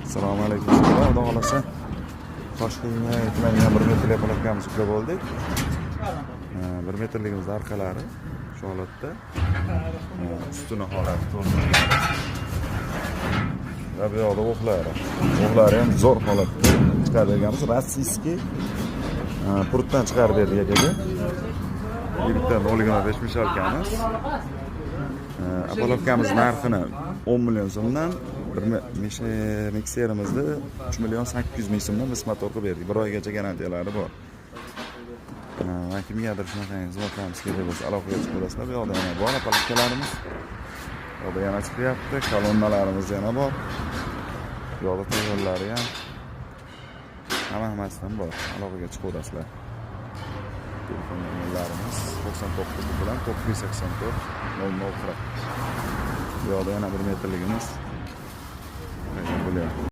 Assalomu alaykum. Xudo xohlasa, Toshkentga yetmaydigan 1 metrli опалубка miz uklab oldik. 1 metrligimiz arkalari shu holatda. Ustuni holati to'ldirilgan. Va bu yoqda o'qlari. O'qlari ham zo'r holatda chiqarib berganmiz. Российский пруд dan chiqarib berdik akaga. Bitta 0,5 мешалка miz. Опалубка miz narxini 10 million so'mdan, bir mikserimizni 3 million 800 ming so'mdan biz motor qilib berdik. Bir oygacha garantiyalari bor. Va kimgadir shunaqa xizmatlarimiz kerak bo'lsa, aloqaga chiqaverasizlar. Bu yoqda yana bor опалубка larimiz. Bu yoqda yana chiqyapti, kolonnalarimiz yana bor. Bu yoqda tayyorlari ham, hamma hammasidan bor. Aloqaga chiqaverasizlar. Telefon nomerlarimiz 99 bilan 984 00 40. Bu yoqda yana 1 metrligimiz bo'lyapti.